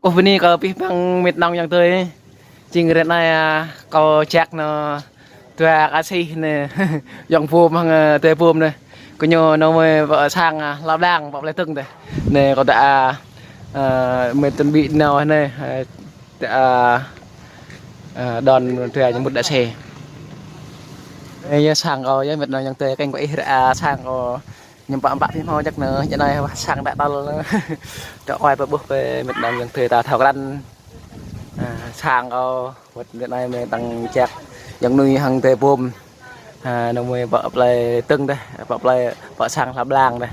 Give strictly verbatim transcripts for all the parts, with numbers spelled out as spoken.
Ơ, bơni kơ abih bang mĕt nong ayŏng adơi. Jing ră anai, a, kâo jak nao dua kasih anai. Ayŏng Bum hăng, a, adơi Bum anai. Gơñu nao mơ̆ pơ sang, a, hlap lăng, pơ plơi Tơng adih. Anai kâo dah, a, a, mĕt chuẩn bị nao anai, a, dah, a, a, đón dua ñu mŭt đa xe. Anai yơh sang kâo yơh mĕt nong ayŏng adơi, kơnh kâo ih ră, a, sang kâo. Ñu pă pă pih hmâo jak nao, jak nao wah sang dah tơl. Dŏ wai pơ ƀuh pơ mĕt nong ayŏng adơi ta thâo krăn. A, sang kâo, wơ̆t ră anai mơ̆ tăng jak ayŏng Nui hăng adơi Bum. A, nao mơ̆ pơ plơi Tơng adih, pơ plơi, pơ sang hlap lăng adih.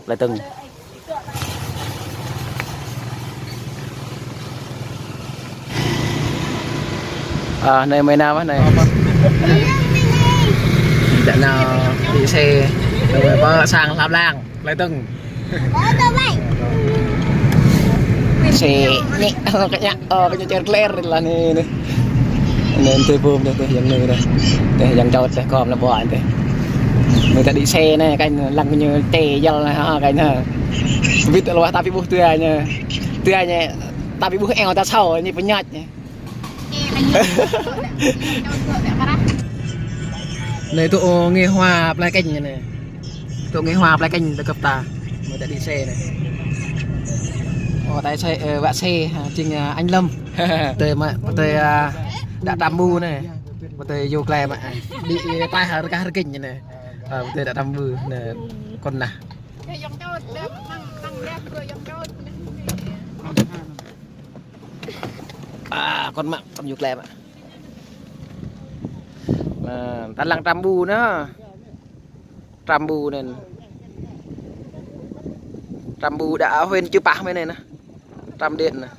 Plơi Tơng. A, anai mơ̆ nao mơ̆ anai. Dah nao đĭ xe, nao mơ̆ pơ sang hlap lăng, plơi Tơng. Xe anai, ơ, kơ ñu, ơ, kơ ñu čer kler lah anai, anai. Anai adơi Bum adih, adih ayŏng Nui adih. Adih ayŏng Čôt adih, gom lah ƀuh adih. Anai ta đĭ xe anai, kơnh lăng kơ ñu tê yăl anai, ha, kơnh ha. Wĭt luah ta ƀu ƀuh dua ñu. Dua ñu ta ƀu ƀuh eo ta sâo, ñu pơñač ñu. Anai tŭ, ơ, nge hua plơi Kơnh anai. Tŭ nge hua plơi Kơnh tơgŭp ta. Mơ̆ ta đĭ xe anai. Ơ, ta xe, ơ, wă xe, ha, jing, a, anh Lâm. Tơi mă, tơi, a, đă tăm ƀu anai. Tơi yua glai mă. Đĭ, ơ, ta hơr kah rơkĭn anai. Ơ, tơi đă tăm ƀu anai. Kơnh nah. A, kơnh mă, kơnh yua glai mă. Anai, ta lăng tăm ƀu anai. Tăm ƀu anai. Tăm ƀu đă huyện Chư Păh mơ̆ anai nah. Tăm điện anai.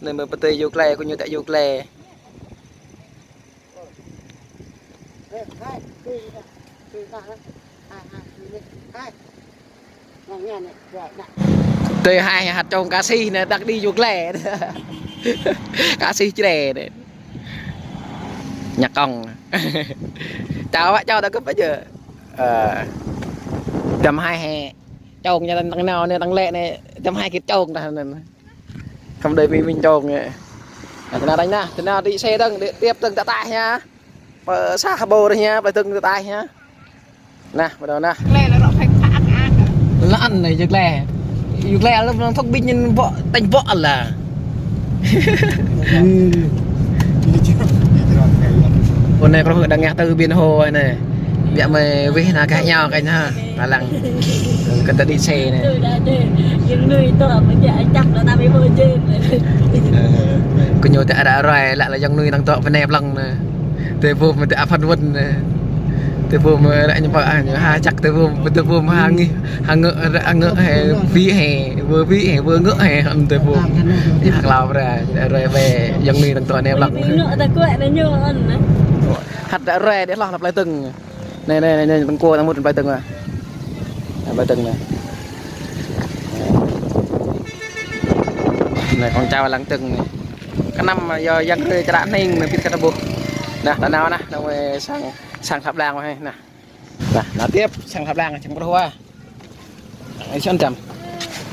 Anai mơ̆ pơtơi yua glai, kơ ñu dah yua glai. Tơi hai hăt čong kasih anai, dah đĭ yua glai. Kasih čre anai. Nhăk kông. Čao wă čao tơgŭp aja. Ơ. Dăm hai hĕ. Čong ñu tăng nao anai, tăng lĕ anai, dăm hai git čong dah anai. Khăm đơi mĭn mĭn čong anai. Nah, tơnah ranh nah, tơnah đĭ xe Tơng, đĭ tiăp Tơng ta taih ñu. Pơ sa hơbô rơh ñu, plơi Tơng ta taih ñu. Nah, bắt đầu nah. Lăn anai yua glai. Yua glai lăm lăm thŏk ƀing ñu bŏ, tañ bŏ lah. Ơ anai kơ rơh đang ngă tơ ƀing hô anai. Biă mơ̆ wih anai kơ ñu kơnh ha. Ta lăng. Kơ ta đĭ xe anai. Tui dah dê. Ayŏng Nui tŏ mơ̆ jak čăk dah ta ƀu hô jên. Ơ, kơ ñu dah ră ruai, lăi lah ayŏng Nui tăng tŏ pơ anai plăng anai. Adơi Bum mơ̆ dah apăn wơ̆n anai. Adơi Bum mơ̆ ră ñu pă, a, ñu ha čăk adơi Bum, adơi Bum ha ngih, ha ngơ̆, ră ngơ̆ hĕ, ƀĭ hĕ, wơ ƀĭ hĕ, wơ ngơ̆ hĕ, adơi Bum. Ñu ha klao pra, ră ruai bĕ, ayŏng Nui tăng tŏ anai plăng. Ƀĭ ngơ̆ ta kuă anai ñu anai. Hăt ră ruai đĭ hloh lah plơi Tơng. Anai, anai, anai, anai, tơ̆ng kơ, tơ̆ng mŭt plơi Tơng anai. Anai, plơi Tơng anai. Anai, kông čao lăng Tơng anai. Kơnăm yơh ayŏng adơi čơră hning anai, ƀĭt kơ ta ƀuh. Nah, ta nao nah, nao mơ̆ sang, sang hlap lăng mơ̆ anai, nah. Nah, nao tiăp sang hlap lăng, čang pruh wa. Ai, săn čăm.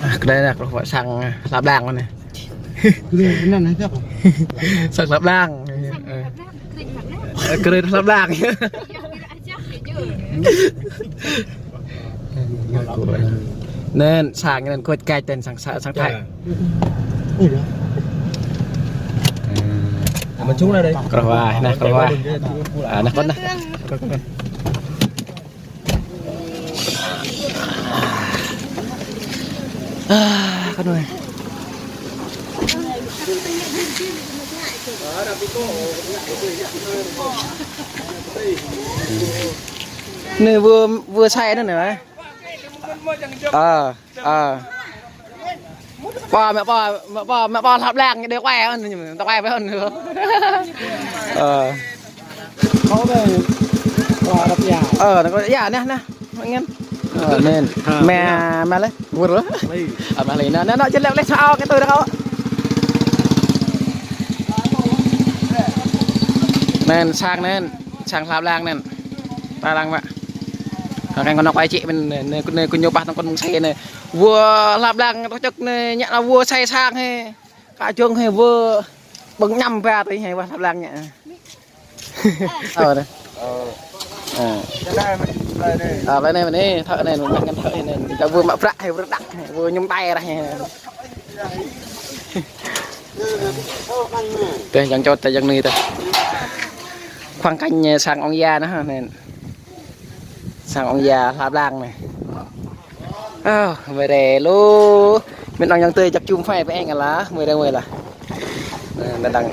Nah, kơ đei nah, pruh wa sang hlap lăng mơ̆ anai. Kơ đei anăn hă? Sang hlap lăng. Ơ. Ơ, kơ đei hlap lăng. Anŭn, sang anŭn kuăt kač anŭn sang, sang, sang Thái. Ơ. Mơ̆ng čung anai dih. Kơ rơh wa, nah, kơ rơh wa. A, nah, kơnăm nah. A, kơnăm. Anai wơ, wơ sai anŭn anai. A, a. Pô, mă pô, mă pô, mă pô hlăp lăng, đe quay anŭn, ta quay pơ anŭn. Ơ. Ơ, anŭn kơ, ia, anai, anai. Mă ngăn. Ơ, anŭn. Mă, mă lĕ. Wơr. A, mă lĕ. Anŭn, anŭn, anŭn, čơlĕ lĕ, sao, kơ tui dah kâo. Anŭn, sang anŭn. Sang hlăp lăng anŭn. Ta lăng mă. Kơ kơnăm kơ anŭn quay čĕ mơ̆n, anai, anai, kơ ñu pă tơ̆ng kơ mơ̆ng xe anai. Wơ hlăp lăng tŏ čŏk anai, ñu anŭn wơ sai sang hĕ. Kơ jơ̆ng hĕ wơ ƀơ̆ng añăm ba tui hĕ wă hlăp lăng ñă. Ơ, anai. Ơ. Ơ, anai anai, anai, thâo anai, mă ngăn thâo anai. Kơ wơ mă bră hĕ, wơ rơđăk hĕ, wơ ñum ƀai ră hĕ. Tơ, yang čôt tơ, yang anai tơ. Khŏng kañ sang ong ya anai, anai. Sang ong ya hlăp lăng anai. Ơ, mơi rê lu. Mĭn ong yang tơi jak čum phai pơ eng ala, mơi rê mơi lah. Anai, đang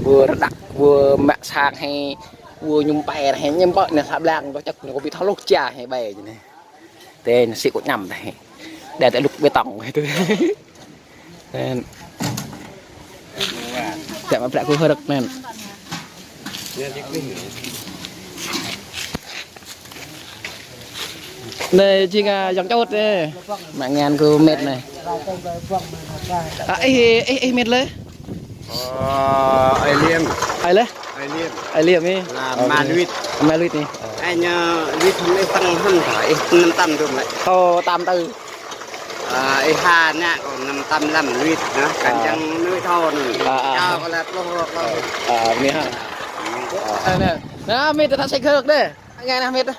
wơ rơđăk, wơ mă sang hĕ, wơ ñum ƀai hĕ, ñum ƀai anai hlăp lăng, kơ čăk anai kơ ƀĭ thâo lôk ča hĕ ƀai anai. Tơ, anai sĭ kơ añăm tơ hĕ. Đe tơ lŭk bê tông hĕ tơ. Anai. Tơ mă bră kơ hơrơ̆k anai. Anai jing, a, yang čôt anai. Mă ngăn kơ mĕt anai. A, ih, ih, ih mĕt lĕ? Ơ, ơi Liêm. Ai lĕ? Ơi Liêm. Ơi Liêm ih. Là Ơ, ma Luit. Ma Luit ih. Anh, ơ, Luit hăm ih tăng hăm thả, ih năm tăm tơm lĕ. Ơ, tăm tư. Ơ, ih ha ană kơ năm tăm lăm Luit, nă. Kăn čang nuih thâo anai. Ơ, ơ. Čao kơ lĕ pluh rơ̆k lăm. Ơ, anai ha. Ơ, anai. Anai, mĕt tơ thâo sek hơk đeh. Anai anai mĕt.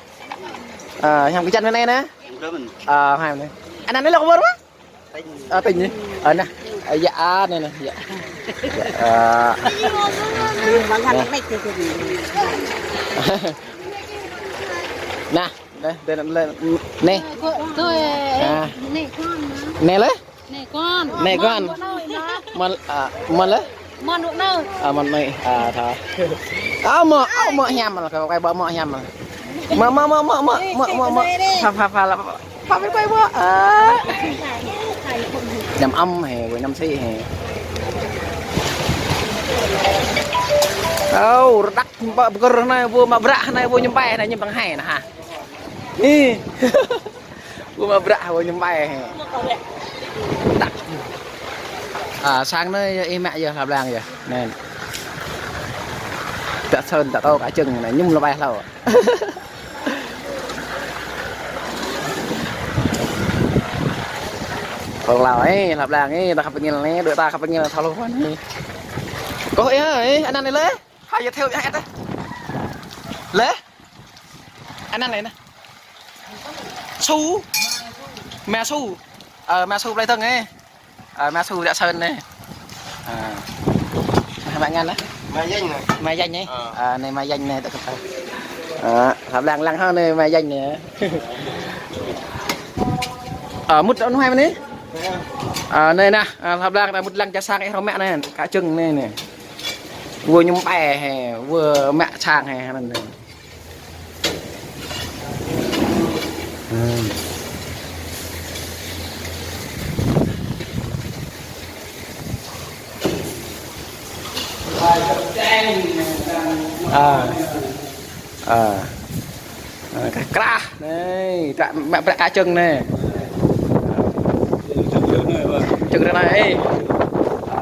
Ơ, hăm kơ čan anai anai. Ơ, hai anai. Anăn anai lŏk wơr mă? Ơ, tĭng anai. Ơ, anai. Ơ, ya, a, anai, anai, ya. Ya, ơ. Anai. Anai, anai, anai, anai. Tui, a, anai kon. Anai lĕ? Anai kon. Anai kon. Mon, a, mon lĕ? Mon anai. A, mon anai. A, tha. A, mă, a, mă hiam lĕ, kơ kơi ƀă mă hiam lĕ. Mă, mă, mă. Pha, pha, pha, pha, pha, pha, mă. A. Ñăm ăm hĕ, wơ ñăm sĭ hĕ. Ơ, rơđăk ƀă bơgơr anai, wơ mă bră anai, wơ ñum ƀai anai, ñum tăng hai anai ha. Ih. Wơ mă bră, wơ ñum ƀai hĕ. Đăk. A, sang anai yơh, ih mă yơh, hlăp lăng yơh. Anai. Tă sơn, tă tô kơ jơ̆ng anai, ñum lĕ ƀai hlâo. Pơlao, ơ, hlăp lăng, ơ, ta khăp pơngil anai, đuaĭ ta khăp pơngil thâo lŏk anai. Kơ, ơ, ơ, anăn anai lĕ? Hai yơh theo, hai yơh. Lĕ? Anăn anai anai. Su. Ma Su. Ơ, ma Su plei tơng ơ. Ơ, ma Su tă sơn anai. Ơ. Anai mă ngăn anai. Ma Danh anai. Ma Danh anai. Ơ. Ơ, anai ma Danh anai tă kơtang. Ơ, hlăp lăng lăng ha anai ma Danh anai. Ơ, mŭt anŭn hai mơ̆n anai. Ơ, anai anai, ơ, hlăp lăng anai mŭt lăng čar sang ih rơmă anai, kơ jơ̆ng anai anai. Wơ ñum ƀai hĕ, wơ mă sang hĕ anăn anai. A. A. A, krah, krah. Anai, tă mă bră kơ jơ̆ng anai. Jơ̆ng ră anai, ơ. A.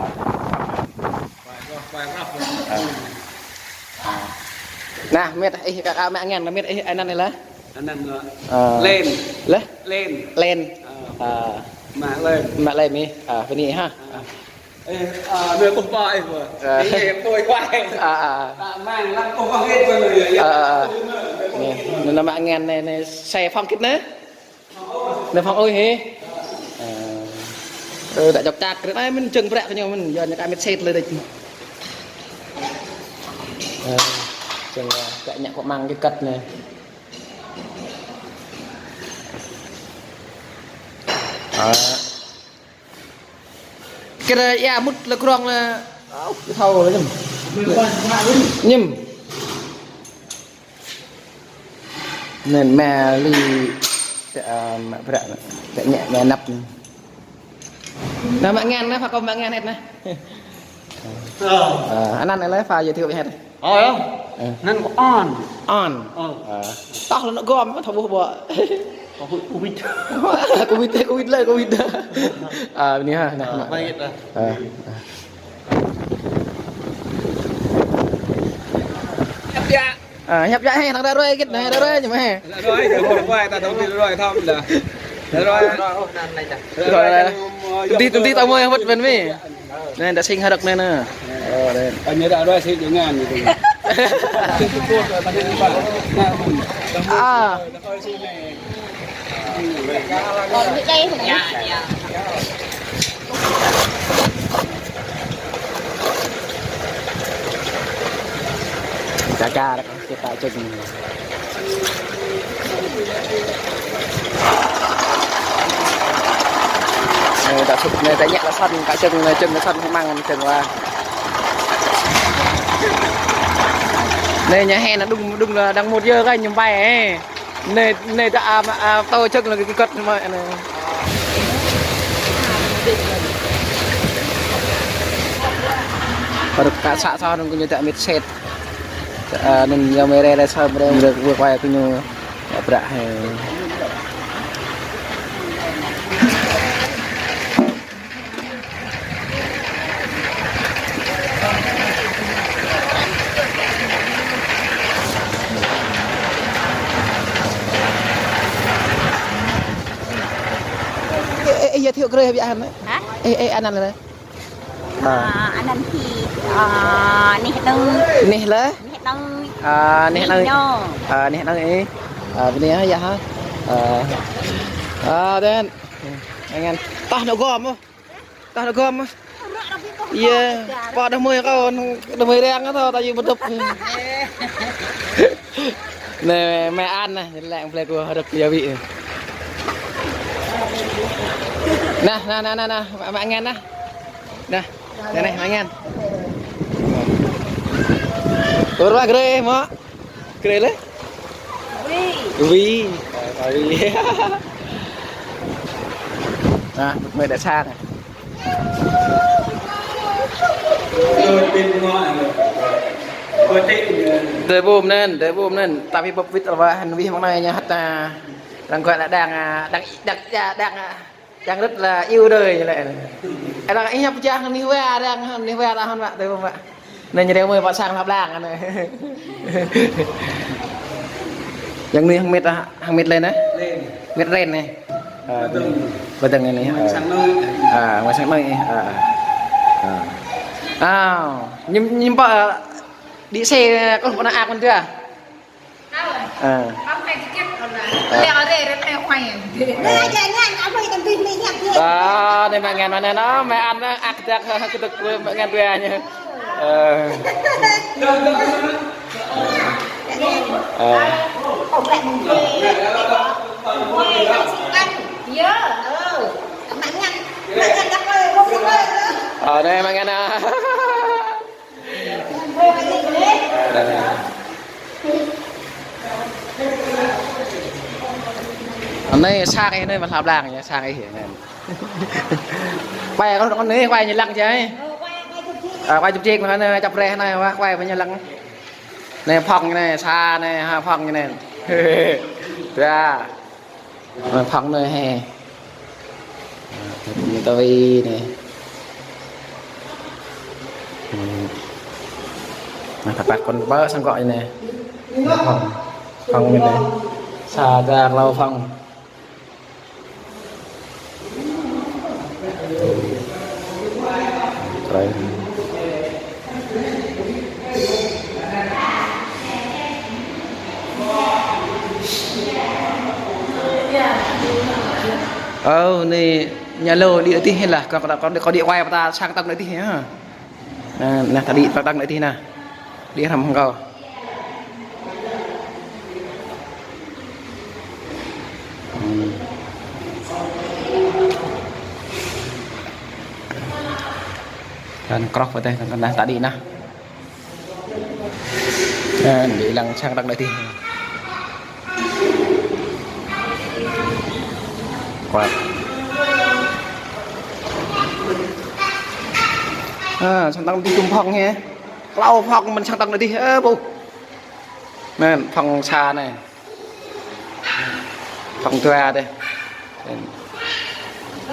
Anai, mĕt ih kơ, kơ mă ngăn, mĕt ih anăn anai lĕ? Anăn lĕ. A. Len. Lĕ? Len. Len. A. A. Mă Len. Mă Len ih. A, bơni ha. A. Ơ, a, anai ƀuh ƀă ih ƀă. A. Ih ƀuh ƀă. A, a. Tă mơ̆ng lăng ƀuh ƀă hĕt ƀă anai yơh. A, a, a. Anai, anai mă ngăn anai, anai sai phong kĭt anai. Anai phong ơi hĕ. Ơ. Ơ, tă čŏk čak, ră anai mơ̆n jơ̆ng bră kơ ñu mơ̆n, yua ñu kơ mĕt set lĕ đĕč. Ơ, jơ̆ng, ơ, kơ ñu kơ mơ̆ng kơ kăt anai. Ơ. Kơ anai ia mŭt lĕ krong lĕ. Ơ, thâo lĕ ñum. Ñum. Anŭn mă lui, ơ, mă bră, tă ñĕ mă năp. Anai mă ngăn anai, pha kơ mă ngăn hĕt anai. Ơ. Ơ, anăn anai lĕ pha giới thiệu hĕt. Ơ, ơ. Ơ. Anăn kơ On. On. Ơ. Ơ. Tŏh lĕ anŏ gom, thâo ƀuh ƀă. Kơ hui Covid. Covid, Covid lĕ, Covid. Ơ, anai ha, anai. Ơ, mă. Ơ. Ơ, hiăp yă hĕ, năng ră ruai git, năng ră ruai ñu mă hĕ. Ră ruai, ră ruai, ta tơm ră ruai thăm dah. Ră ruai. Ră ruai. Tơm tih, tơm tih ta mơi hơmât ƀĕn mơi. Anai, đa sing hơdơ̆k anai, anai. Ơ, anai. Ơ, ñu đa đuaĭ sĭt jơngan ñu. Nah, ƀun. Nah, ƀun. Ah. Ča ča ră kơ čơkă čơ̆ng. Anai, ta sŭk anai, ta ñăk la săn, kă čơ̆ng anai, čơ̆ng la săn hơmăng čơ̆ng wa. Anai, ñu hê anŭn đŭng, đŭng la đang mŭt yơh kơ ñu ƀai, ê. Anai, anai ta, a, a, tô čơ̆ng la kơ kơt mă anai. Ră kơ sa sa anŭn kơ ñu ta mĭt sĭt. Ơ, anŭn yua mơ̆ rai rai sa brơi brơi brơi kơ ñu. Ƀră hê. Ê, ê, ê, giới thiệu người hả, bạn hả? Hả? Ê, ê, anh ăn rồi. Ơ. Ơ, anăn hĭ, ơ, anih anŭn. Anih lĕ? Anih anŭn. Ơ, anih anŭn. Anih anŭn. Ơ, anih anŭn ih. Ơ, bơni yơh hă. Ơ. Ơ, đen. Anŭn. Tah anŭn gom ôh. Tah anŭn gom ôh. Yơh. Pô đah mơi kâo, đah mơi răng kâo, ta yơh bơdŏp. Anai, mơi ăn anai, lĕ plei kâo hơdơ̆k yua wĭ. Nah, nah, nah, nah, nah, mă, mă ngăn nah. Nah, nah, nah, mă ngăn. Ur wa grê mă. Grê lĕ? Wi. Wi. Ơ, Wi. Nah, mơi đa sang. Tơbum anŭn, tơbum anŭn. Tapi bơp wĭt wa hăn wih mơ̆ng anai ñu hăt, a, đang gọi là đang, a, đang, đang, đang, a, đang rất là yêu đời lĕ. Ơ, đang ih ñăp pơčah anih wa, đang anih wa đang hăn mă, tơbum mă. Anai ñu đang mơi pă sang hla blang anai. Yang anai hăng mĕt, a, hăng mĕt lĕ anai? Len. Mĕt len anai. Ơ, bơdơ̆ng. Bơdơ̆ng anai. Mơi, ơ, sang anai. Ơ, mơi sang anai, ơ. Ơ. Ao, ñu, ñu pă, ơ, đĭ xe, kâo pơnă ak mơ̆n tui ah. Ơ. Ơ. Ơ. Ơ, anai mă ngăn mă anai, anŭn mă ăn, ak dak, kơdơ̆k mă ngăn tui ah ñu. Ơ. Ơ. Ơ, anai mă ngăn ah. Anai sang ih anai, mă hla blang ñu, sang ih anai. Quay kơ anai, quay ñu lăng čai. Ơ, quay chụp chụp mă anai, čăp reh anai, wa, quay mă ñu lăng. Anai phŏng anai, sa anai, ha, phŏng anai. Dah. Anai phŏng anai hê. Anai tui anai. Hmm. Anai ta păt kŏn pơ sang gŏ anai. Anai phŏng. Phŏng anai. Sa dah klâo phŏng. Krơi. Ơ, anai ñu lŏ đĭ adih lah, kâo, kâo, kâo đĭ quay pơ ta sang tŏng anai adih hă. Nah, nah, ta đĭ tŏng anai adih nah. Đĭ hrŏm hăng kâo. Hmm. Kăn krŏh pơ teh, kăn, kăn nah, ta đĭ nah. Nah, đĭ lăng sang tŏng anai adih. Kuat. Ơ, sang tŏng adih tŭm phŏng hă. Klâo phŏng mơ̆n sang tŏng anai adih, ơ, ƀuh. Anai, phŏng sa anai. Phŏng dua dih.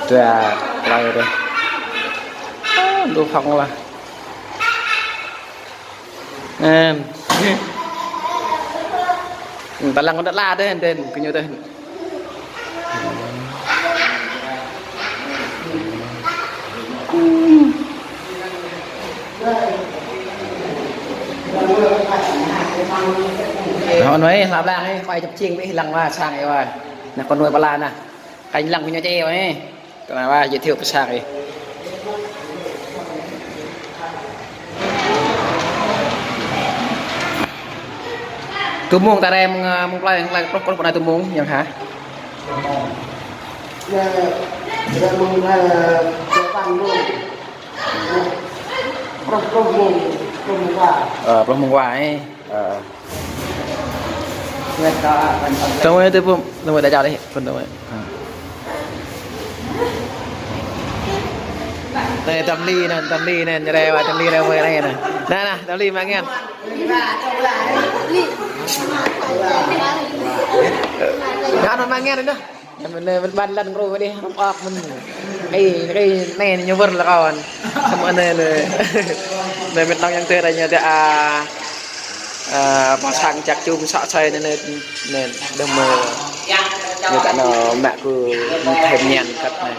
Dua, klâo dih. Ơ, lu phŏng lah. Anai. Ta lăng kơ đa la dih, anŭn, kơ ñu dih. Anŭn wơi, hlăp lăng wơi, kơ ai čăp čing wơi, lăng wa sang wơi. Anŭn kơ nuai pơala anŭn. Kơ lăng kơ ñu čê wơi. Kơ anŭn wa, giới thiệu pơ sang wơi. Tơmŭng ta rai mơ̆ng, mơ̆ng plơi, mơ̆ng plơi, pluh, pluh, pluh anai tơmŭng, yang hă? Ơ, pluh mơ̆ng, pluh mơ̆ng wa. Ơ, pluh mơ̆ng wa, ơ. Ơ. Tơmŭng, tơmŭng, tơmŭng đa jao đih, pun tơmŭng. Ơ. Anai Tâm Ly anai, Tâm Ly anai, ñu rai wa Tâm Ly rai mơi anai anai. Anai, anai, Tâm Ly mă ngan. Anai, anŭn mă ngan anai. Anai, anai, mơ̆n ƀan lăn kru đih, rŏng ŏk mơ̆n. Ih, ih, anai ñu wơr lă kâo. Samơ̆ anai, anai. Anai, mĕt nong yang tơ rai ñu tơ, a, a, pơ sang čăk čum sŏ asơi anai, anai, anai, đơ̆m mơ̆. Ñu ta anŭn mă kơ thêm ñan kăt anai.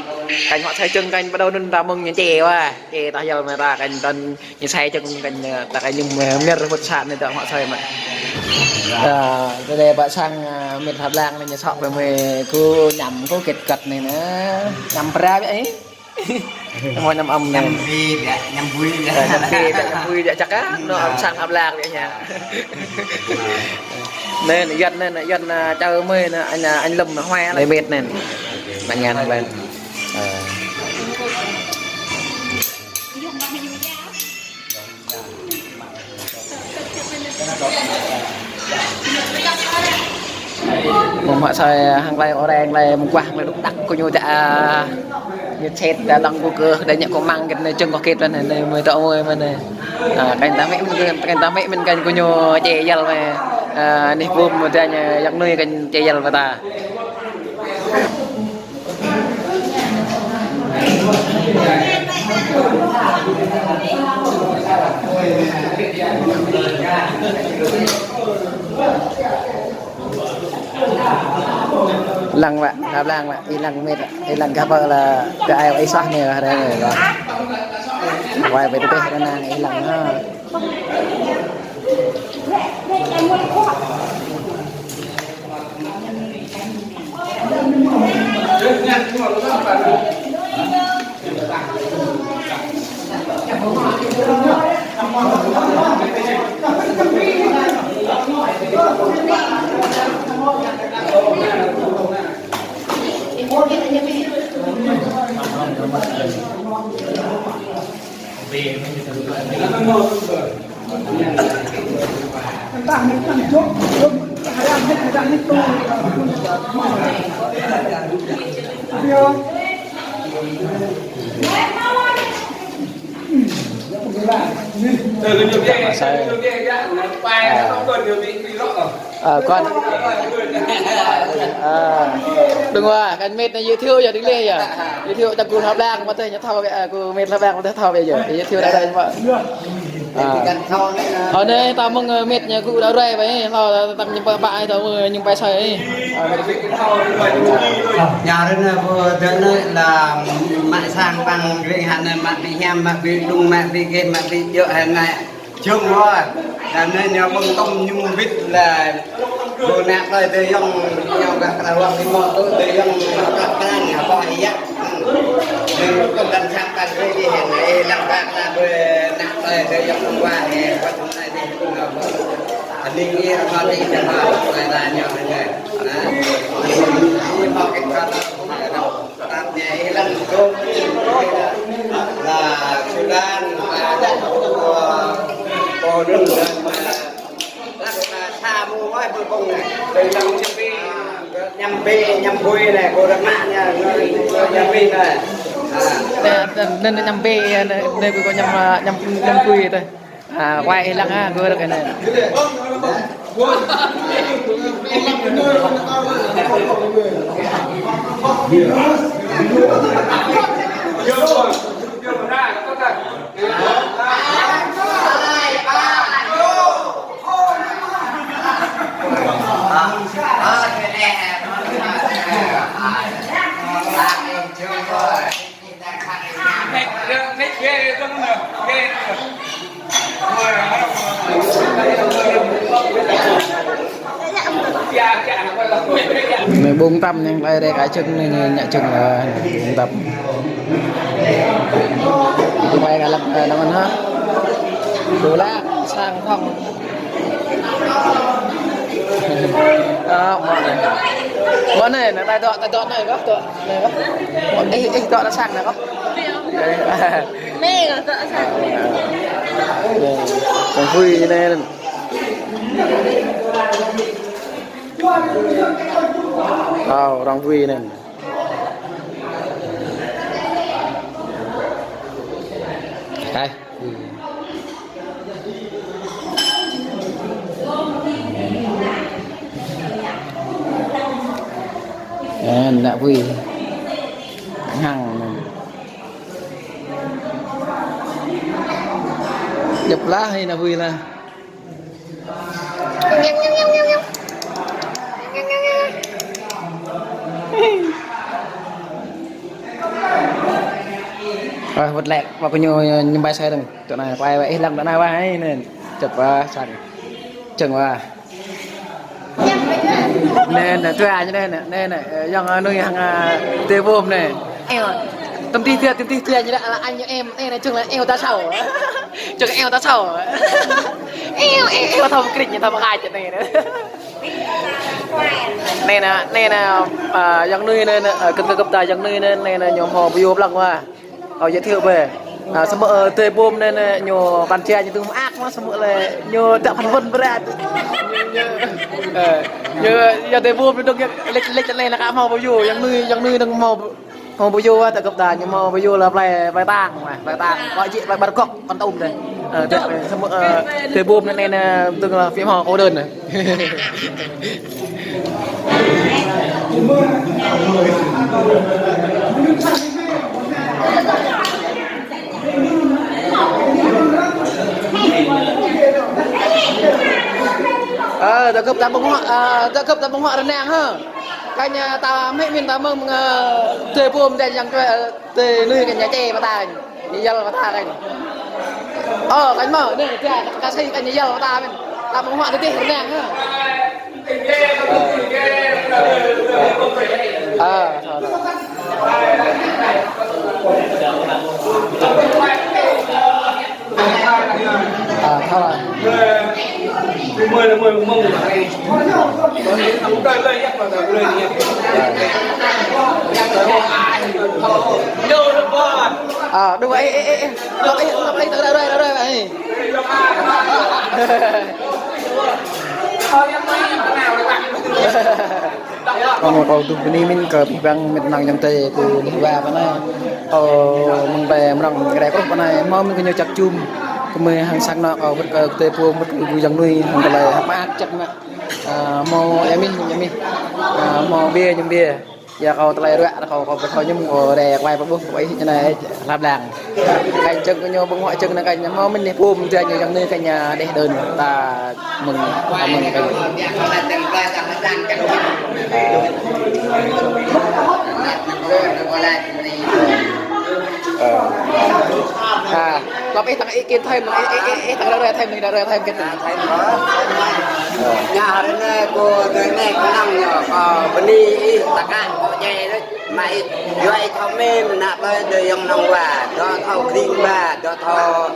Kanh hŏ asơi čơ̆ng kanh ƀu đaŏ anŭn ta mơ̆ng ñu čê wa. Čê ta yăl mơ̆ ta kanh tơl Ñu sai čơ̆ng kơ ñu, ta kơ ñu mơ̆, mơ̆ rơmut sat anai dŏ hŏ asơi mă. Ơ, tơdơi pơ sang, ơ, mĕt hlăp lăng anai ñu sŏk pơ mơi kơ ñăm kơ kĕt kĕt anai nă. Ñăm pra biă anai. Mơ̆ ñăm ăm anai. Ñăm bê biă, ñăm bui biă. Ơ, ñăm bê biă, ñăm bui biă čăk ah. Anŭn ăm sang hlăp lăng biă ñu. Anai, anai, Yuan anai, anai, Yuan, ơ, čar mơi anai, anh, ơ, anh Lâm Hoài anai, mĕt anai. Mă ngan anai. Ơ. Mơ̆ng mă asơi hăng tơlơi ôreng tơlơi mơguah tơlơi đŭk đăk kơ ñu dah, a, ñu sĕt dah lăng kơ kơ dah ñu kơ măng kĕt anai čơ̆ng kơ kĕt anai anai mơi dŏ mơi mơ̆n anai. A, kanh ta mĕ mơ̆n kơ, kanh ta mĕ mơ̆n kanh kơ ñu čê yăl mơi. A, anih bum mơ̆ dah ñu yăk nui kanh čê yăl mơi ta. Lăng wă, lăng wă, ih lăng mĕt, ih lăng gah pơ lă, gah ai wă ih soh anai wă, ră anai wă. Wai wă tơdơi ră anai ih lăng ha. Ơ, kơ anŭn. Ơ, đơ̆ng wa, kơ mĕt anai giới thiệu yơh, đing lĕ yơh. Giới thiệu čang kơ hlăp lăng, mă tơlơi ñu thâo, ơ, kơ mĕt hlăp lăng, mă tơlơi thâo yơh. Giới thiệu đa đa mă. Ơ. Ơ, anai ta mơ̆ng, ơ, mĕt ñu kơ đa rai wă, ơ, hlâo ta ñu pă pă, ơ, ta mơ̆ng ñu pă asơi, ơ. Ơ, mĕt. Ñu ră anai pô dŏ anai lăm mă sang păng gring hă anai mă ƀing hiam, mă ƀing đŭng, mă ƀing kĕt, mă ƀing djơ̆ hă anai. Jơ̆ng wă, đa anai ñu ƀơ̆ng tŏm ñu wĭt lă, ƀu nă tơlơi tơ yŏng, ñu gah kơ wă kơ mơ̆ tŭ tơ yŏng, kơ pran, ñu ƀuh yă. Ñu kơ đan sang pran rơi dih, ñu lăng kơ kơ ƀu nă tơlơi tơ yŏng wă, wă tŭ anai dih, ñu ƀuh. Aning ih rơma dih, ñu ƀuh, tơlơi ta ñu anai. Nă, ih mă kĕt kơ Anai, anai, anai, ñăm bê, anai, anai, kơ ñăm, a, ñăm, ñăm kui tơ. A, wai ih lăng, a, gơ̆ rơ̆k anai. Ƀung tăm ñu tơlơi đe kơ čơ̆ng anai, ñu ñă čơ̆ng, ơ, ƀung tăm. Ñu ƀai kơ lăp, ơ, lăp mơ̆n hă? Đôč lă, sang phong. Ơ, mơ̆n anai. Mơ̆n anai, anai, tơlơi dŏ, tơlơi dŏ anai kơ, dŏ anai kơ. Mơ̆n, ih, ih, dŏ anai sang anai kơ. Anai kơ, dŏ sang. Anai, kông pui anai. Hao, arăng pui anŭn. Hai. Ơ, ană pui. Hăng. Djŏp lah, hai ană pui lah. Ơ, wơ̆t lĕ, wă kơ ñu, ñu ƀai sai dơ̆ng. Tui anai, wai, wai, ih lăng tui anai, wai, anai. Čơp, ơ, sang. Čơ̆ng, wai. Anai, anai, tui anai, anai, anai, anai, ơ, yŏng, ơ, nuih hăng, ơ, tê bôm anai. Eo. Tơm tih tui, tơm tih tui, anai, anai, anai, em, anai, anai, čơ̆ng lĕ, eo ta sâo. Čơ̆ng eo ta sâo. Eo, eo, eo, thâo krik, thâo khai čơ̆ng anai. Anai anai, anai anai, ơ, yŏng nuih anai anai, ơ, kơ̆t kơ̆t kơ̆t ta yŏng nuih anai anai, anai anai ñu hmâo ƀu yua blăng wa. Kâo giới thiệu bĕ. Ơ, samơ̆, ơ, tê bôm anai anai ñu kăn či ñu tŭ mơak mă samơ̆ lĕ ñu dăp hăn wơ̆n brat. Ơ, ñu, yua tê bôm anai dơ̆ng lĕč, lĕč anai anai ka hmâo ƀu yua, yŏng nuih, yŏng nuih dơ̆ng hmâo Hmâo ƀu yua, tơ gơ̆p ta, ñu hmâo ƀu yua lĕ plei, plei tang, mă, plei tang, kơ jĕ plei ƀar gŏk, Kon Tum dih. Ơ, dih, samơ̆, ơ, tê bôm anai anai, tơ̆ng lĕ phim hmâo cô đơn anai. Ơ, tơ gơ̆p ta ƀơ̆ng huă, ơ, tơ gơ̆p ta ƀơ̆ng huă rơnang hă. Kơ ñu ta mĭn ta mơ̆ng, ơ, tê bôm dih yang tui, ơ, tê nuih kơ ñu čê mơta, ñu yăl mơta kơ ñu. Ơ, kơ ñu mơ̆, anai, tui, kơ sĭ kơ ñu yăl mơta mĭn. Ta ƀơ̆ng huă tơdih rơnang hă. Ơ, thâo, thâo. À, thâo. À, đúng rồi, ê, ê, ê, ê. Lọc đi, lọc đi, từ đây, đây, đây, đây, đây. Kâo mơ̆ kâo tŭ bơni mĭn kơ abih bang met nang yŏng tê kơ ƀing wa pơ anai. Kâo mơ̆ng ƀai mrŏng rai kruh pơ anai, hmâo mĭn kơ ñu čăk čum. Kơ mơi hăng sang anŏ kâo wơ̆t kơ tê pô wơ̆t kơ ƀu yŏng nuih hăng tơlơi hơ̆k mơak čăk mă. Ơ, hmâo ia mih, ia mih. Ơ, hmâo bia, ñu bia. Ia kâo tơlơi ruă, kâo, kâo pơthâo ñu mơ̆ng kâo rai kơ ƀai pơƀuh, kâo ih čơnai hlap lang. Kơ ñu čơ̆ng kơ ñu ƀơ̆ng huă čơ̆ng anai kơ ñu hmâo mĭn anai pôm tui ñu yŏng nuih kơ ñu đeh đơn ta mơ̆ng, ta mơ̆ng kơ ñu. Ơ. À, lăp ih tăng ih kĭn thơi mơ̆ng, ih, ih, ih, ih tăng ră ruai thơi mơ̆ng, ră ruai thơi mơ̆ng kĭn. Ơ. Ñu ră anai kâo tui anai kơnơ̆ng ñu, kâo bơni ih, ta kơ kâo djai đôč. Mă ih, yua ih thâo mĭn, mơnă plơi dơi yŏng nong wa, dŏ thâo kring ba, dŏ thâo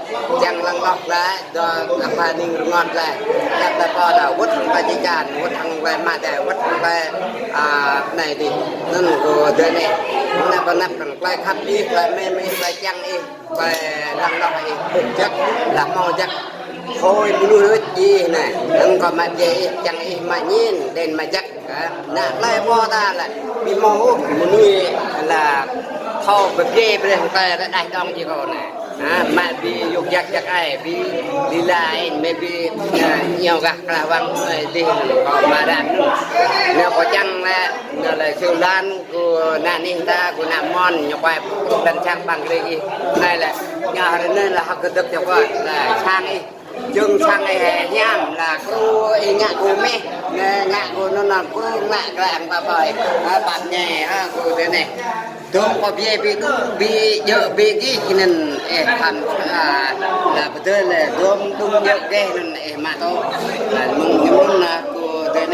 čang lăng lŏk lĕ, dŏ apa ning rơngot lĕ. Dăp dăp pô ta, wơ̆t hăng ta či čan, wơ̆t hăng wai mă ta, wơ̆t hăng ta, à, anai dih. Anŭn kâo tui anai. Mơnă pơnăp hăng plơi khăp ih, plơi mĭn ih, plơi čang ih, plơi lăng lŏk ih, ƀuh jăk, lă hmâo jăk. Hơi mơnuih đôč ih anai. Anŭn kâo mă ƀiă ih, čang ih mă ñin, đen mă jăk. Ơ, ană plơi pô ta lĕ, ƀu hmâo ôh mơnuih lă thâo pơbia brơi hăng plơi lă đah dong či kâo anai. Ha, mă ƀu yŭk jăk jăk ai, ƀu lila ai, mă ƀu, ơ, iâu gah klah wang ai dih kâo mă ră anŭn. Anŭn kâo čang lĕ, anŭn lĕ siu lan, kơ ană nih ta, kơ ană mon, ñu kuai pơkŭp dan čang păng rơi ih. Anai lĕ, ñu ră anai lă hơ̆k kơdơ̆k čô kâo, lă sang ih. Jơ̆ng sang ih hiam lă kru ih ngă kơ meh, ngă, ngă kơ anŭn anŭn kru ngă kơ ang pă pơi. Ha, pap ñe, ha, kơ tui anai. Dong pơ bia bi tu, bi jơ̆ bi gih anŭn ih khăm, ha, lă pơdơi lĕ dong dong jơ̆ gih anŭn ih mă tŏ. Ha, mơ̆ng anŭn lă kơ tui anai.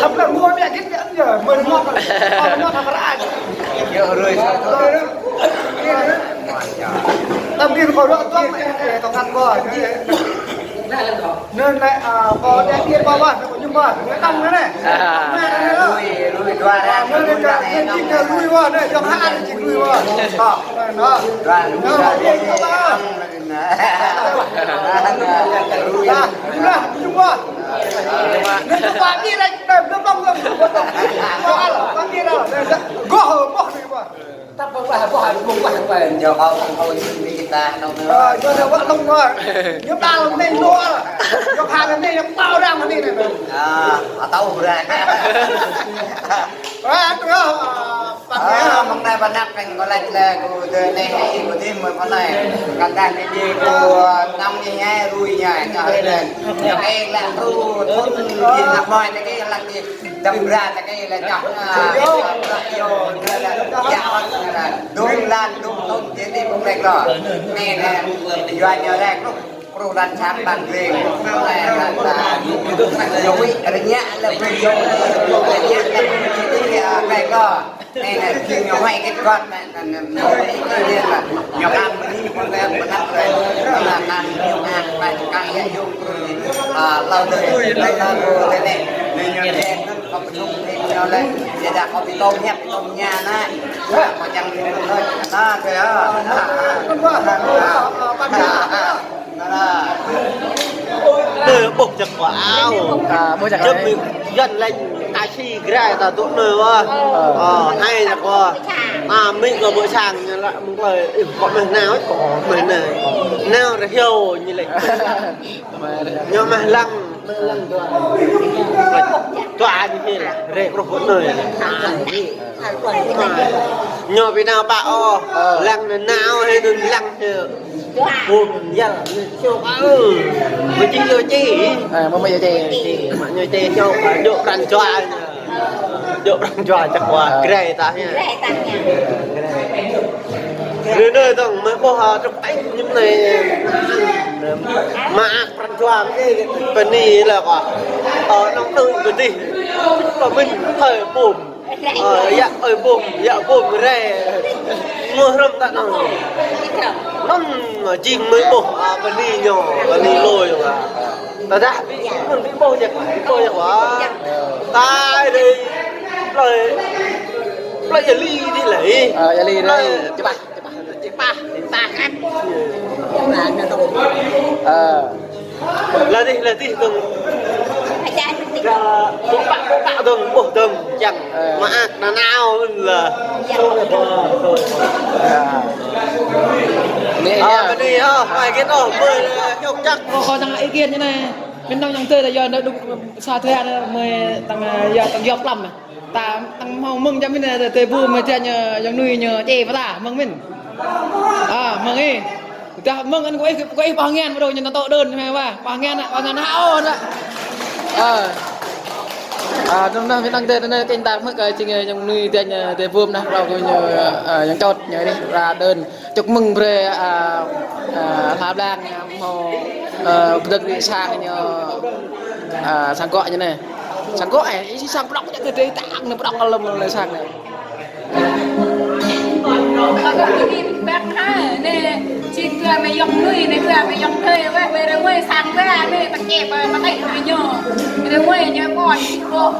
Khăp lăng mua mẹ git mẹ ăn giờ, mười mốt, mười mốt tháng rã. Tâm đi khỏi đó tuang mẹ, tao ngăn coi. Nên lại, à, có đẹp yên bao bát, có nhung bát, có tăng nữa này. Lui, lui, dua orang. Nên là lui qua, này, trong hai anh chị lui qua. Đó, đó. Dua, lui, dua. Lui, dua. Lui, dua. Anai kơ pă ƀing anai, anai, blơ̆ ƀơ̆ng, blơ̆ ƀơ̆ng, blơ̆ ƀơ̆ng. Ƀơ̆ng ƀơ̆ng. Tăp ƀơ̆ng ƀơ̆ng, ƀơ̆ng ƀơ̆ng. Ñu kâo kâo či ƀing ta nong nơ. Ơ, ñu anai wă lông mơ̆. Ñu ta lông anai lua. Ñu pha anai, ñu pao rang anai anai. Ơ, atâo brơi. Ơ, truh, ơ, Ơ, mơ̆ng anai pơ anăp kơ kâo laĭ lĕ kâo dơ anai, kâo dih mơ̆ pơ anai. Kơ ta anai dih kâo, ơ, nong anai, rui anai, kơ anai. Ñu kơ lĕ rui, thun, dih năp mơi, ta kơ lăk dih. Dăm bra, ta kơ lĕ čah, ơ, yo, yo, yo, yo, dong lan, dong tun, dih dih pơmrek lo. Anai, anai, yua ñu lĕ, Kru lăn sang ƀăng ring, kru lăn sang ƀăng ring. Ñu wĭ rơngiă lĕ brơi yơh, rơngiă lĕ brơi yơh, ơ, kơ kâo. Anai, anai, ñu huai kơ kâo, anai, anai, anai, anai, anai, ñu kăm mơni, ñu kăm mơni, anai, anai, ñu kăm, kăm, kăm, yă, yŭng, kru, ơ, hlâo dơi, hlâo dơi, anai, anai, anai, ñu dơi, kâo pơčŭk, anai, ñu lĕ, yua dah kâo ƀu tŏng hiăp, ƀu tŏng ña, anai. Kâo čang anai, anai, anai, anai, anai. Anai, ƀuh čăk wa ao. Ơ, ƀuh čăk wa ao. Čơp mĭn, Yuan laĭ taxi grai ta dŏ anai wa. Ơ. Ơ, anai čăk wa. Anai mĭn kơ ƀuh sang ñu lăi mơ̆ng klơi, ih, kâo mơ̆ nao, kâo mơ̆ nao. Nao rơhiao ñu laĭ. Ñu mơ̆ lăng. Dua ñu hil, rĕ kruh kơ anai. Ñu ƀu nao pă ôh. Ơ. Lăng anŭn nao hĭ anŭn lăng hĭ. Bum, yăl, čŏk, ơ. Mơ̆ či yua či. Ơ, mơ̆ mơ̆ yua či. Či, mă ñu či čŏk, dŏ pran jua ñu. Dŏ pran jua čăk wa, ơ, grai ta hĭ. Grai ta hĭ. Ră anai dong, mơ̆ ƀuh, ơ, trŭk taih ñu anai. Mă ak pran jua, mơ̆ či, pơ anai lĕ kâo. Ơ, nong tui pơ adih. Kâo mĭn, hơi bum. Ơ, yă ơi bum, yă bum rai. Ngui hrŏm ta nong. Nong jing mơ̆ ƀuh, ơ, pơ anai ñu, pơ anai lui wa. Tơdah ƀu, mơ̆n ƀu ƀuh jăk, ƀu ƀuh jăk wa. Tơl dih, plơi, plơi Ia Li dih lĕ. Ơ, Ia Li dih. Plơi Čơpah. Čơpah, čơpah, čơpah kăt. Ơ. Lăi dih, lăi dih dong. Kơ, ƀuh pă, ƀuh pă dong, ƀuh dong, čang. Ơ. Mă ak nanao mơ̆n lĕ. Ơ. Anai, ơ, anai, ơ, mai git, ơ, mơi, ơ, ñŏk čăk. Kâo, kâo tăng ý kiến như này. Mĭn nong yang tơi ta yua nơ đŭk sa thua nơ mơi tăng, ơ, yua tăng yua plăm nơ. Ta tăng hmâo mơ̆ng čăm mĭn, ơ, tơi bu mơi tian ñu, yŏng nuih ñu čê pơ ta, mơ̆ng mĭn. Ơ, mơ̆ng ih. Dah mơ̆ng ăn kơ ih, kơ ih pah ngan mơ̆ đô ñu nao tŏ đơn mơi wa. Pah ngan, pah ngan hao nă. Ơ. Ơ, nong nă mĭn nong tơi nă kơ ta mơ̆ kơ jing, ơ, yŏng nuih tian ñu, tơi bu nă, rao kơ ñu, ơ, yŏng čot ñu dih, ra đơn. Chúc mừng brơi, ơ, ơ, hla blang, ơ, hmâo, ơ, pơdơ̆ng rĭ sang ñu, ơ, sang gŏ ñu anai. Sang gŏ, ơ, ih sang prŏng ñu kơ dêh tang ñu prŏng lơ̆m lĕ sang anai. Bác ha, anai, či tui mơi yŏng nuih, anai tui mơi yŏng thơi, weh, weh, rơmơi sang weh, anai, tơkĕ, pơ, pơtĕk, ñu. Rơmơi, ñu pon, či ƀuh.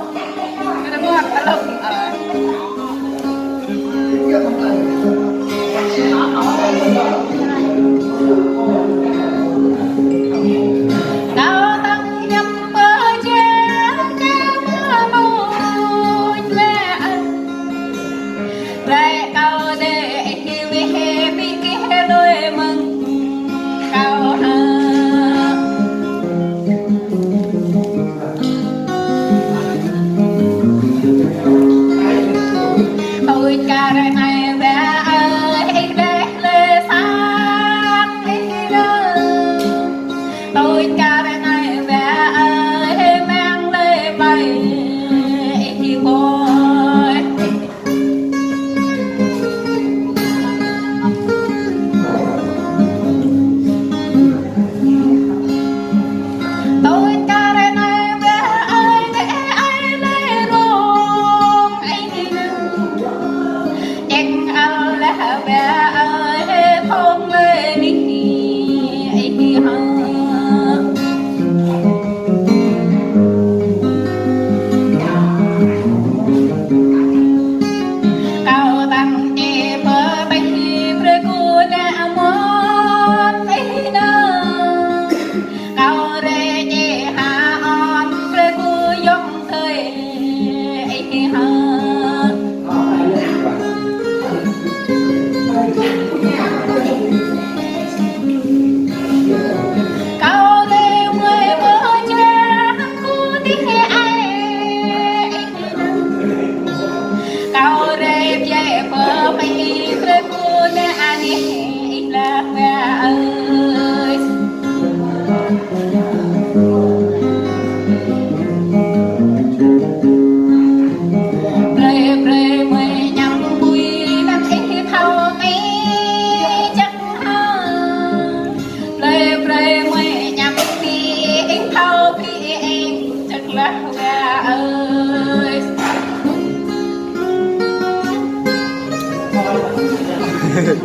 Čang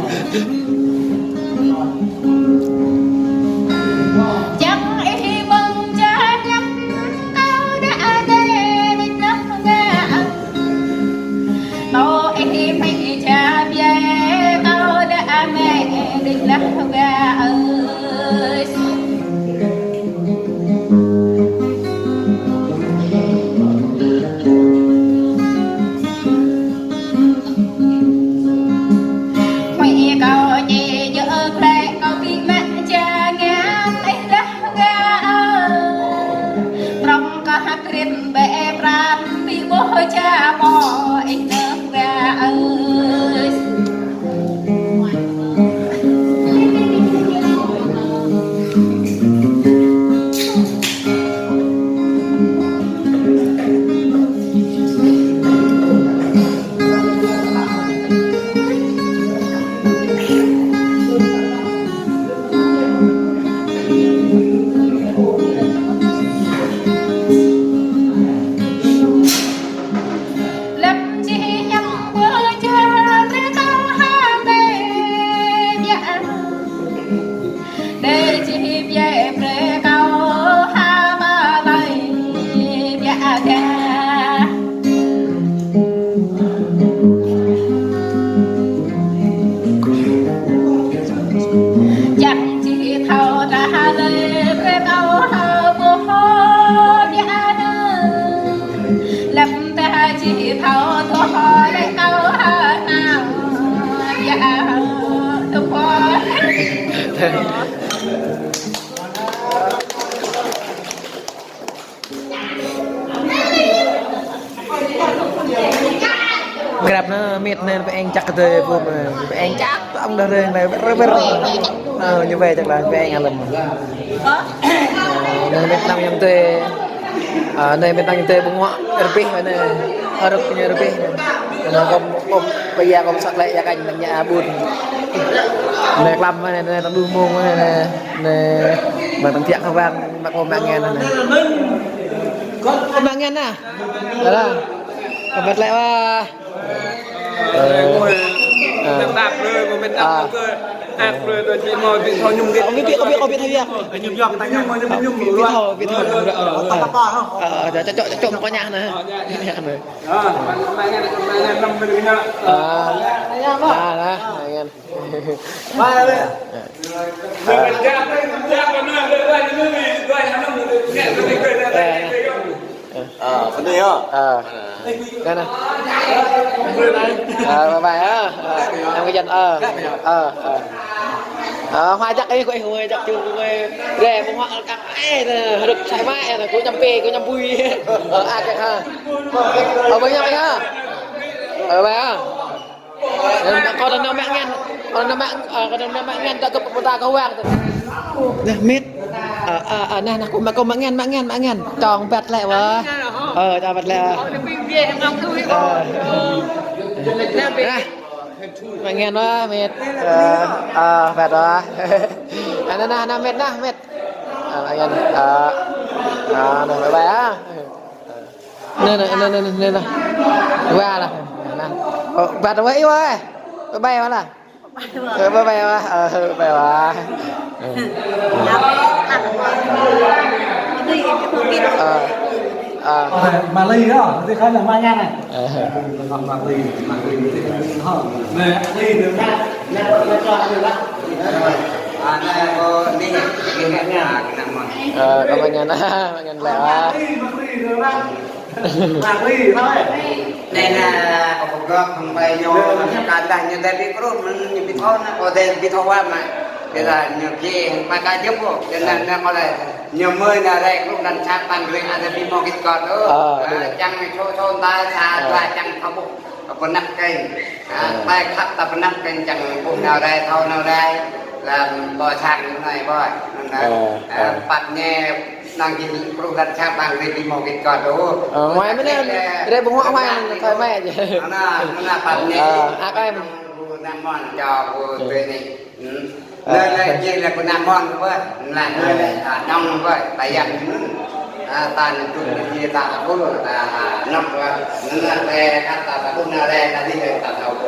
ih mơ̆ng čơñăp kâo đa adai ƀĭt năh gă ơi. Kâo ih mă ča biă kâo đa amĕ ƀĭt năh gă ơi. Huĭ kâo či djơ̆ glaĭ kâo ƀĭ mă ča ngăn ih đah gă ơi. Prŏng kơ hăk rĭm bĕ pran ƀĭ ƀôh ča mơ̆ ih đah gă ơi. Lăp čih hiam ƀơi čar kâo hă tê biă. Đe čih biă brơi kâo hă mă ƀai biă gă. Čang čih thâo ta hă lơi brơi kâo hă ƀôh biă nơ. Lăp ta čih thâo thâo lĕ kâo hă nao. Ya, tơpă. Grăp nơ, mĕt nơ, pơeng čăk kơ tơi, pum nơ, pơeng čăk, tơ̆ng đah rơ̆ng nơ, ber, ber. Nơ, ñu wai čăk lah, pơeng alăm. Ơ, nơ mĕt năng yang tê. Ơ, nơ mĕt năng yang tê bơnguă rơbeh nơ. Arăp ñu rơbeh nơ. Nơ kâo, kâo, pơyă kâo săk lĕ ia kañ nă ñă ƀun. Nơ klăm nơ, nơ tơdu mông nơ, nơ. Nơ mă tơng tiak kơ wang, mă kâo mă ngăn nơ. Kâo mă ngăn nă. Ala. Kâo băt lĕ wa. Ơ. Ơ. Ơ, ƀĭ, ƀĭ, ƀĭ thâo yă. Ƀĭ thâo, ƀĭ thâo yă. Ơ, ơ, čŏk, čŏk, čŏk mă kâo ñă nă. Ơ, ơ, nă, nă, nă. Ơ, nă. Ơ, bơni yơh. Ơ. Nă, nă. Ơ, bye bye, ơ. Ơ, năm kơ jăn, ơ. Ơ, ơ. Ơ, hua jak ih, kơ ih, hua jak ču, kơ ih. Rê, mơ̆ng hua kăng, ơ, nă, hơdơ̆k sai mă, ơ, nă, kơ ñăm pê, kơ ñăm bui. Ơ, a, kơ ha. Ơ, bye bye, ơ. Ơ, bye, ơ. Kâo đơ̆ng nao mă ngăn, kâo đơ̆ng nao mă, ơ, kâo đơ̆ng nao mă ngăn, ta gơ̆p pơmơta kơ wang tơ. Nă, mĕt. Ơ, ơ, ơ, nă, nă, kâo mă, kâo mă ngăn, mă ngăn, mă ngăn. Čong băt lĕ wa. Ơ, čong băt lĕ wa. Ơ. Nă. Mă ngăn wa, mĕt. Ơ, ơ, băt wa. Ơ, nă, nă, nă, mĕt, nă, mĕt. Ơ, mă ngăn. Ơ. Ơ, nă, bye bye, ơ. Nă, nă, nă, nă, nă, nă. Wa lah. Nă. Ơ, băt wa ih wa. Bye bye wa lah. Ơ, bye bye wa. Ơ, bye bye wa. Ơ. Ơ. Ơ. Mă lơi yơh, tui khăn mă ngăn nă. Ơ. Mă lơi, mă lơi, tui khăn hă. Mă lơi, tui khăn. Ơ, kâo mă ngăn, mă ngăn lĕ wa. Anai nă, kâo pơgop hăng ƀai ñu, kơ anŭn ñu dai ƀĭ kru, ñu ƀĭ thâo nă, kâo dai ƀĭ thâo wa mă. Tơdah ñu ƀĭ mă kơ jơ̆p kâo, tơdah nă kâo lĕ, ñu mơi nă rai kru anŭn sa păn rơi, ada ƀĭ mơ̆ git kâo tơ. Ơ, ơ, čang čô čô ta sa dua čang thâo ƀuh, pơnăp kơ. Ơ, ơ. Ƀai khăp ta pơnăp kơ čang ƀuh nao rai, thâo nao rai, lăm ƀơi sang anai ƀơi. Anŭn nă. Ơ, ơ, ơ. Păt ñu Năng kơ kru đăt sa păn rơi ƀĭ mơ̆ git kâo tơ. Ơ, mơi mơ̆n nă, rơi ƀơ̆ng huă mơi, thâo mơi. Anŭn, anŭn păt ñu. Ơ, ak ai. Nă mơ̆n, čô kơ tui anai. Ơ. Nă lĕ, jing lĕ kơ nă mơ̆n kơ ƀơi. Nă, nă lĕ, ơ, nong kơ ƀơi. Ta yang mơ̆n. Ơ, ta nă tui anai jing ta kơ, ta nong kơ. Nă lĕ, kơ ta kơ, nă lĕ, ta dih lĕ, ta thâo kơ.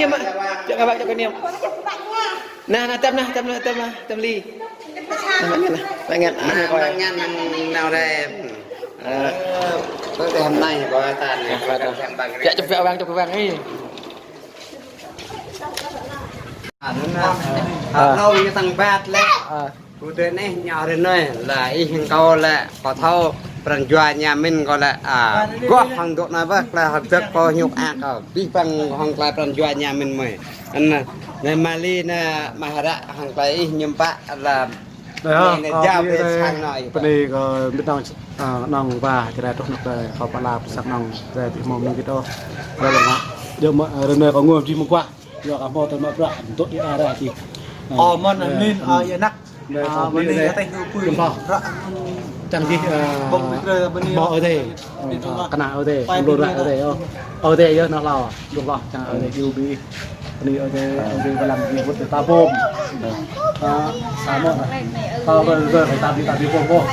niêm, mă. Čŏk kơ bang, čŏk kơ niêm. Nah, nah, tăm nah, tăm nah, tăm nah, tăm li. Nah, mă ngăn nah, mă ngăn. Nah, mă ngăn, năng nao rem. Ơ. Ơ, tơlơi hôm nay kâo tan. Nah, kâo tan. Čŏk, čŏk kơ bang, čŏk kơ bang, ih. Anŭn nah. Ơ. Hlâo ñu tăng bát lĕ. Ơ. Kơ tui anai ñu rơnơi, lĕ ih hăng kâo lĕ, kâo thâo pran jua ñu mĭn kâo lĕ, a, goh hăng dŏ anai ƀă, tơlơi hơdơ̆k kâo hơñŭk ak kâo, abih bang hăng tơlơi pran jua ñu mĭn mơi. Anŭn, anai Mali anai mă hră hăng tơlơi ih ñŭm pă lĕ, anai, anai kâo jao pơđĭ pơđĭ sang anai ih pă. Bơni kơ ƀing nong, a, nong wa, čơđai truh anŭn tơlơi, kâo pơala pơsat nong, tơlơi ƀu hmâo mơ̆ng kơ ih ôh. Rơnơi kâo ngŏ jih mơguah. Yua kơ hmâo tơlơi mă bruă, dŏ ti ară čih. Ơ, mơ̆n, ơ, anŭn, ơ, yua anăk. Ơ, bơni, bơni, ơ, teh yu pui. Jum hloh. Čang jih, ơ, bông bơni, bơni, hmâo ơ teh. Bơni, ơ, kơnă ơ teh, bơni, bơni, ơ teh, ơ. Ơ teh yơh nao hlâo. Jum hloh, čang ơ teh, yu bi. Bơni ơ teh, ơ teh, kơ lăm jih wơ̆t ta bông. Ơ, samơ̆. Ta bơni, bơni, ta bi, ta bi bông bông.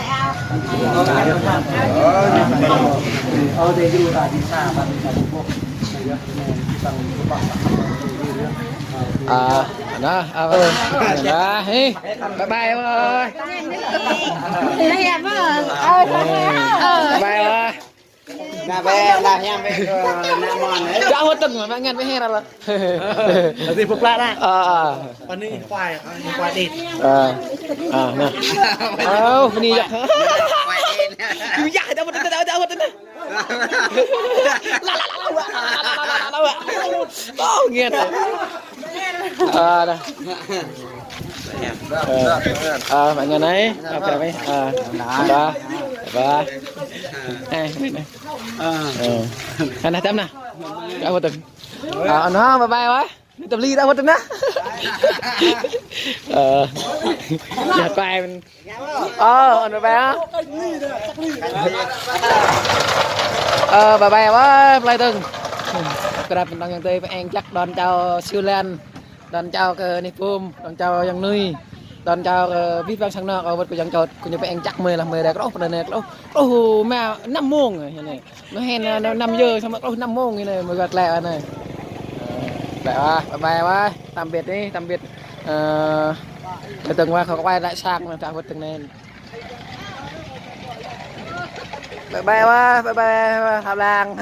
Ơ teh, yu ta bi sa, ta bi sa bông bông. Ơ teh, yu ta bi sa, ta bi sa bông bông. Ơ, nah, ơ, nah, hei, bye bye, bye. Bye bye, bye. Nah, bye, nah, yang bye, nah, mon, eh. Dah, wơ̆t tơ̆ng, mă ngăn bye, hei, ră lă. Tơlơi pơplah, nah. Ơ, ơ. Bơni, khoai, khoai đĭt. Ơ, ơ, nah. Ơ, bơni, yă. Khoai đĭt. Yă, dah, wơ̆t tơ̆ng, dah, dah, wơ̆t tơ̆ng, nah. Ơ, ngiăt. Ơ, dah. Ơ, ơ, mă ngăn anai. Ơ, bye bye. Ơ, bye. Bye. Ơ, anai, anai. Ơ. Anai, tăm nah. Ơ, wơ̆t tơ̆ng. Ơ, anai, bye bye, wă. Anai tăm li dah wơ̆t tơ̆ng nah. Ơ. Yă, bye. Ơ, anŭn bye. Ơ, bye bye, bye, plơi tơ̆ng. Krăp ƀing nong ayŏng adơi pơ-eng čăk đon čao Siu Lan. Đon čao kơ anih Pum, đon čao ayŏng Nui. Đon čao kơ abih bang sang anŏ, kơ wơ̆t kơ ayŏng čao, kơ ñu pơ-eng čăk mơi lah, mơi rai kơ truh pơ anai, kơ truh. Truh mă năm mông anai. Anŭn hên, ơ, năm, năm giờ samơ̆ truh năm mông anai, mơi gơ̆t lĕ anai. Ơ, bye bye, bye bye, tạm biệt đi, tạm biệt. Ơ, tơ̆ng wa kơ quay lại sang, dah wơ̆t tơ̆ng anai. Bye bye wa, bye bye wa, hăp lăng.